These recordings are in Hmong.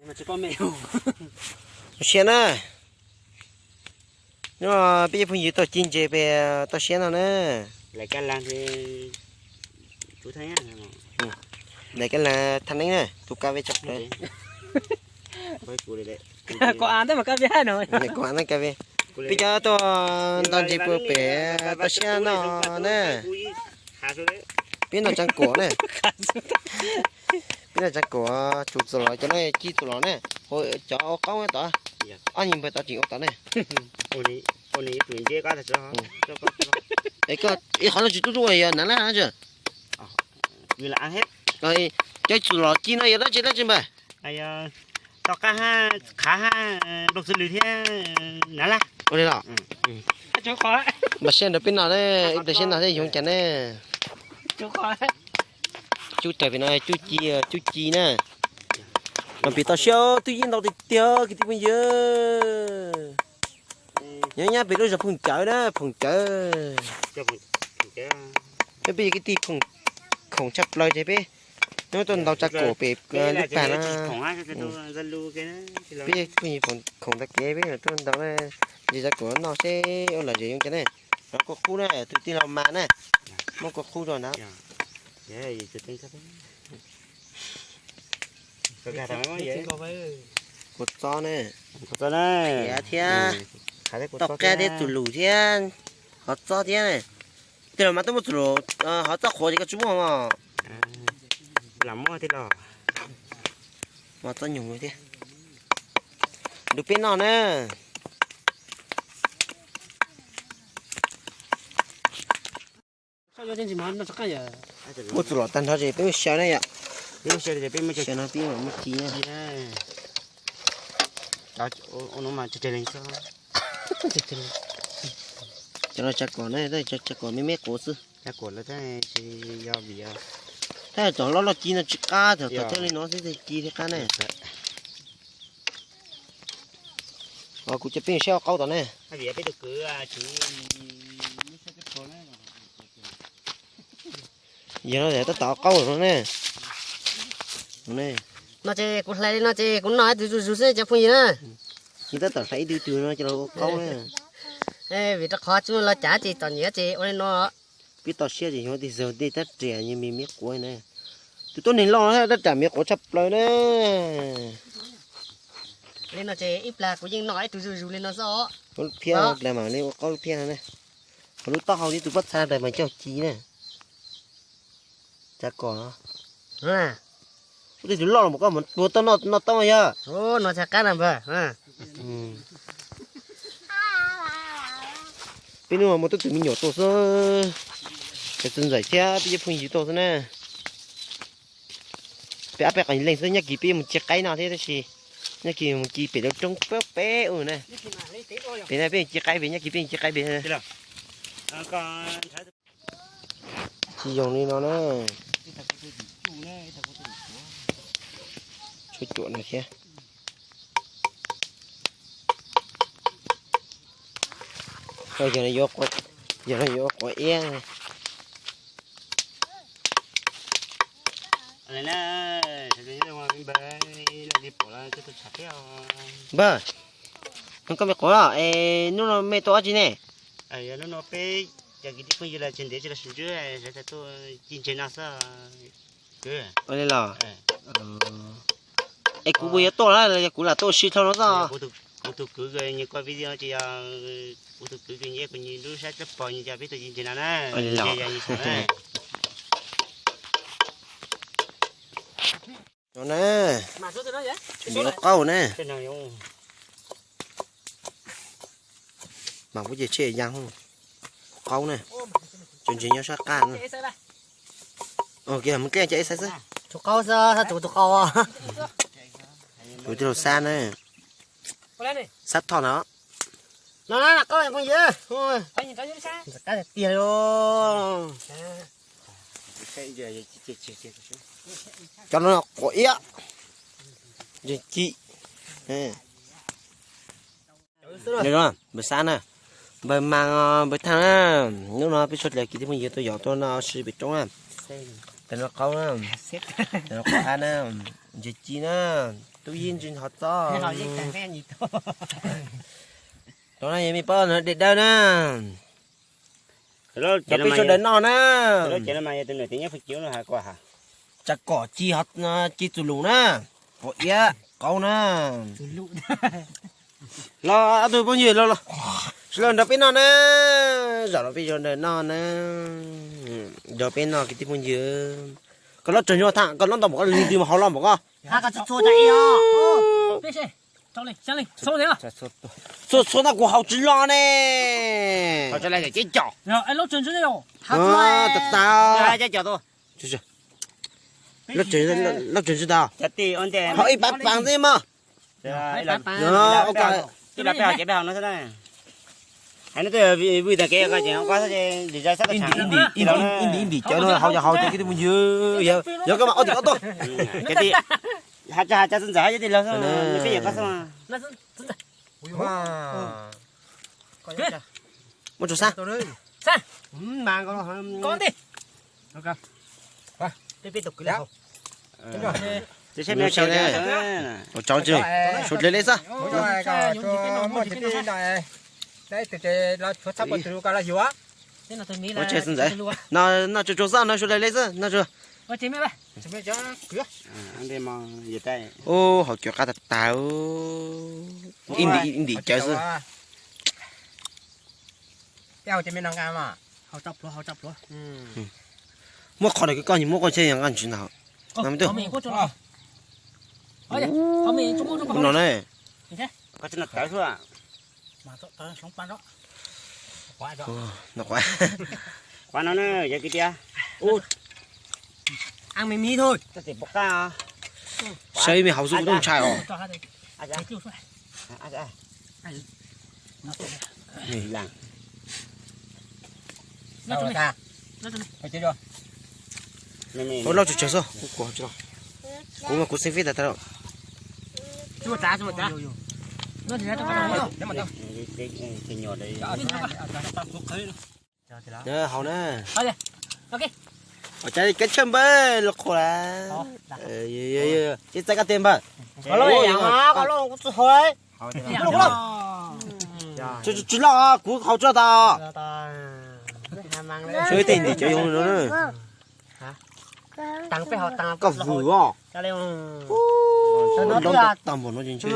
Zoo siab na. Nyob peb cov phooj ywg tuaj ci ntses pem toj siab no na. Daim kab laag thaj neeb na, tus kab vej tshaj plaws. Kuv ntej kab vej. Peb cov tuaj nto ntses puag pem toj siab no na. Peb noj tsaa kuam na. Peb noj tsaa kuam, tsum txuas los cov no ci txuas los na. Cov ua qaub tod, ob nyuag npawg tod tseem ua tod na. Es koj ib qhov no tsis tub tub yog nav laj na tsi? Cov txuas los ci no yog dab tsi dab tsi npawg? Ua li los. Npaj siab nrog peb noj na, ib pliag siab noj thiab yoov cas ne. Cub raws pem no cub ci, cub ci na. Mas pem toj siab twb yeej ntau tiag tiag kwv tij phooj ywg. Nyob nyab pem lub zos Phooj Cawv na, Phooj Cawv. Nyob peb yog kwv tij khoom tshaj plaws ces peb nyob tuaj ntaus tsaa kuam pem lub pag na. Peb phooj ywg khoom tag kev peb tuaj ntaus ntses tsaa kuam noj seb ua lom zem yoov cas ne. Rov kua qub na, tus tij laug mas na, muab kua qub rau ntawd. Kua txob na, thiab toj qab thiab txuas lus thiab, qhov txob thiab. Tij laug mas tuaj muab txuas lus, qhov txob qhuav ces koj tsis muaj mog. Lam muab tij laug. Muab txob nyoog thiab. Nrog peb noj na. Muab txuas los tag nrho ces peb muab xyaw na yom. Xyaw no peb mam muab ci na. Cov no tsaa kuam na, tsaa kuam me me quav xwb. Tab tom loj loj ci no tsis qab, thaum thaum thiaj li no xwb ci thiaj qab na. Kuv cov peb saib ua qaub tod ne. Yog no tab tom qaub no ne. No ces kuv hlais li no ces kuv noj ib tug zuj zus xwb cov phooj ywg na. Nws tab tom hlais ib tug tug no ces los ua qaub na. Vim rau qhov tsis muaj los cav ces txom nyem ces ua li no. Peb toj siab ces yog tej zaug dej tab riam me me quav na. Tus tuab neeg loj tab riam me quav tshaj plaws na. Li no ces ib plag kuv yeej noj ib tug zuj zus li no xwb os. Lub phiab mas li ua qaub lub phiab no ne. Qhov lub taub hau li tus pob txha ntawd mas coj ci na. Tsaa kuam. Ua tej tus loj los koj mus tua tau noj tau yog. No tsis qab na npawg. Peb hnub no muaj tub tus me nyuam tuaj xwb, cov txiv ntxawm thiab peb cov phooj ywg tuaj xwb na. Peb ob peb qee leej xwb, nyob kis peb mus ci qaib no thiab tab sis nyob kis mus ci pem lub roob peb peb u na. Pem no peb ci qaib, pem nyob kis peb ci qaib pem. Tsis zoo li no na. Tshuav cuam no thiab. Yog no yuav quav iab. Npawg, koj me quav es hnub no mej tua dab tsi ne? Hnub no peb cov kwv tij phooj ywg los tsis ntev tsis los sis ntswb tuaj ci ntses no xwb. Ua li los? Es kuv puas yuav tuaj los yog kuv lam tuaj ua si dhau no xwb? Kuv tus kwv nyias koj video ces yog kuv tus kwv nyias kuv nyias lub sab coj pog nyias cov peb tuaj ci ntses no na. Ua li los? No na, ua qaub na. Mas kuv ces tshe ya qaub na. Cov ntses nyob sab qab na. Mus kej cov ib xab xwb. Tus qaub xwb, tus qaub. Kuv tij laug xab na. Xab thoj no. No na, qaub phooj ywg. Qab tiag tiag li. Cov no quav iab. Ntses ci. Npawg xab na, npawg Mas, npawg Thaj na, hnub no peb suav dlawg kwv tij phooj ywg tuaj yos tuaj noj si pem roob na. Tes no qaub na, tes no qaub ab na, ntses ci na. Tub yeej ntsis hov txob. Rau na yog me pab no dej dawb na. Rau peb sawv daws noj na. Tsa kom ci, ci txus lus na. Pom iab qaub na. Los ob tug phooj ywg los los. Sawv daws nrog peb noj na. Zaum no peb sawv daws noj na. Nrog peb noj kwv tij phooj ywg. Koj lov tsawg ntsuag tham, koj lov ntau npaum koj li twg mas hau los npaum koj. Txhua txhua no kuv hau tsis los ne. Tag tag. Lov tsawg ntsuag tag. Hau ib pab pas xwb mog. Ib ntim ib ntim cawv no hau yog hau cov kwv tij phooj ywg, yog koj mas ob tim koj tuaj. Kwv tij, ha tsa ha tsa txawv ntxawv hab cov tij laug xwb, peb yawm koj xwb. Muab tsuas sab. Ua tsaug, suav dlawg li xwb. Ua tsaug xwb ntxawm. Noj tsuas tsuas xwb, noj suav dlawg li xwb, noj tsuas. Ub, hau cov qab tag tag. Ib ntim ib ntim cawv xwb. Muab qhov ntawd koj nyias muab koj ntshe yog nqaj ntsis ntag. No na. Saib me hauv xwb kuv tub ntshai os. Ua loj tsis tsawg xwb, kuv mas kuv xeeb fib tag tag. Hau na. Ua cas kab tshaj npawg los qhuas la. Ib txaij kab tiag npawg. Tsis loj, kuv haus tsis tau. Seb tej ntim cov yoov no. Koj vwm os. Tag npaum no ces ntshe.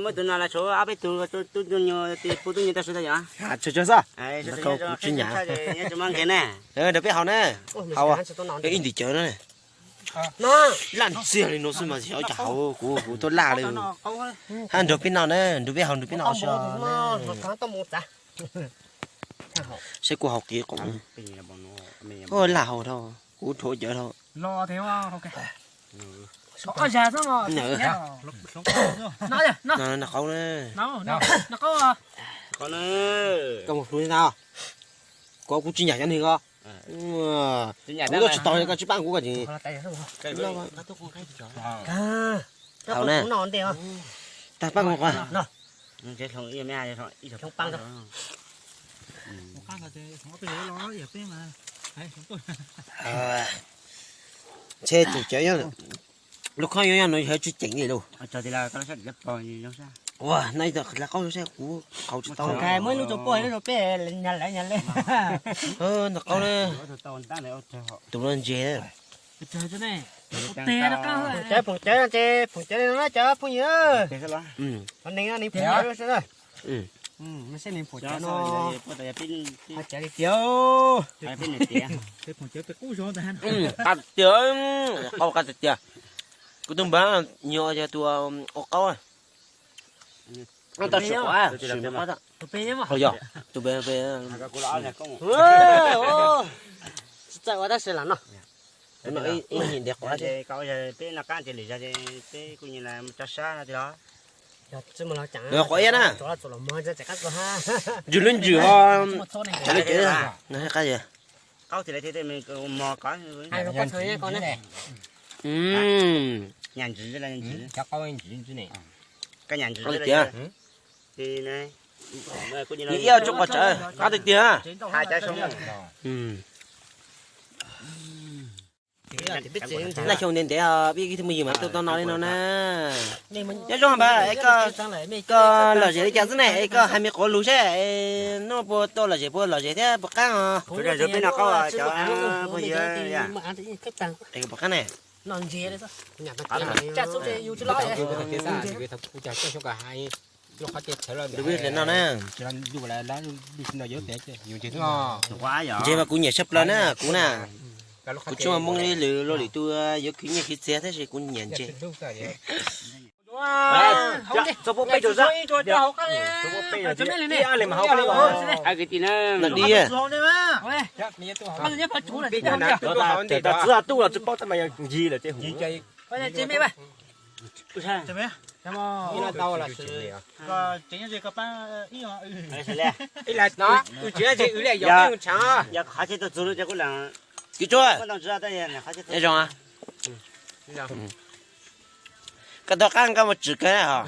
Muab tus no los tshuav ob peb tug tub nyuag pub tub nyuag tau sawv daws yom. Kuv tsis nyam. Nrog peb haus na. Haus ib ntim cawv na. Laj ntxiag li no xwb mas xyov cas haus, kuv kuv tuaj laj li. Hab nrog peb noj na, nrog peb haus nrog peb noj os. Saib kuv haus qis qaum. Laj haus dhau, kuv rhuav cawv dhau. Koj mus hluas ntag. Kuv kuv tsis nyam cov neeg ko. Kuv tuaj tsis tau koj tsis paab kuv koj tsis. Haus na. Tag paab kuv. Ntshe tus cawv lub khob yuav yog no yog tsis ceem li lauj. Ua no ib tug qhov qaub saib kuv haus tsis tau. Muab lub tsuas puag lub tsuas peb nyag lawv nyag le. Nrog qaub na. Tus no ntse. Phoom cawv, phoom cawv no ces phoom cawv li no na cov phooj ywg. Neeg neeg phoom cawv no. Cawv li tiag. Qab tiag, qaub qab tiag tiag. Kuv tus npawg nyuam yog tus ua qaub. Tau tsis quav. Yog tus npawg. Tsis txawj ua tab sis lam noj. Tus no ib nyim ntiav quav. Peb noj qab ces lwm zag ces peb kuj nyias lam tso sab no tiag los. Quav iab na. Ntsws lub ntsws ho. Qaub tias lawv thiaj mos ko. Nyam ntsis, nyam ntsis. Koj nyam ntsis tiag. Ib ob tsob qos tsawv qab tiag tiag. Laj xyoo ntev ntev os, peb ib tug me nyuam mas tuaj tau no li no na. Nyob zoo npawg, koj lom zem li cas xwb ne? Es koj hais me quav lus seb, noj puas tau lom zem, puas lom zem thiab puas qab os? Puas qab ne? Ntses mas kuv nyiam tshaj plaws na kuv na. Kuv tsis muaj Hmoob li lwm luag lwm tus yuav khwv nyiaj khwv txiag tab sis kuv nyiam ntses. Txiv tuj los tsis paub tab mas yog ncig lawm ces huv. Kib tsuag, nyob zoo. Koj tau qab koj mus tswm kawg os.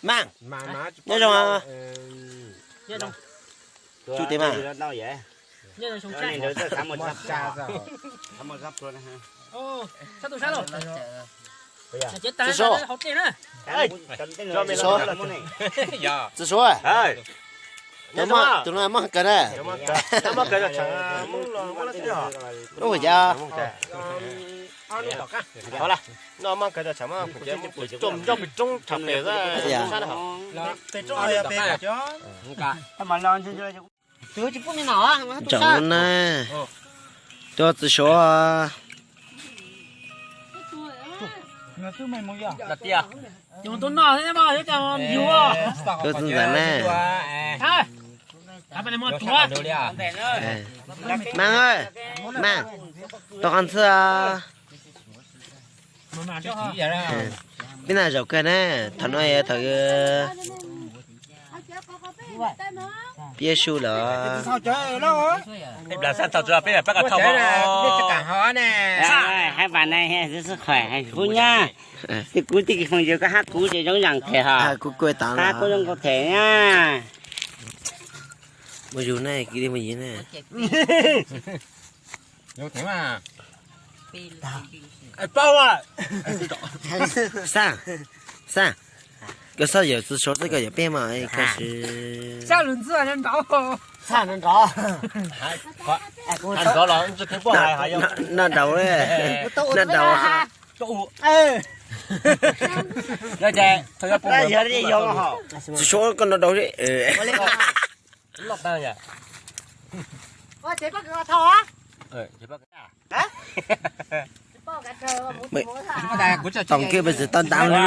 Mas, nyob zoo. Tsuj tes mas. Txiv Suav, Txiv Suav, tus no mob kawg na. Ub, cas Tsom lub na, cov Txiv Suav. Cov txiv ntxawm na. Mas, mas, tau qab ntxhw. Peb na zaum kawg na, thaum no yog thaum piab su lawm. Hais vam na, hais kuv nyab, kuv tij kis foom yws koj hab kuv ces zoo zaam them hos. Kuv kuj tas hab kuv zoo nkaus them na. Mus yug na, kwv tij phooj ywg na. Xab, Xab, koj txhob yawm Txiv Suav xwb, koj yawm peb mas. Noj nraud, noj nraud. Txiv Suav koj noj nraud. Tau kiag pes tsis tau ntav li.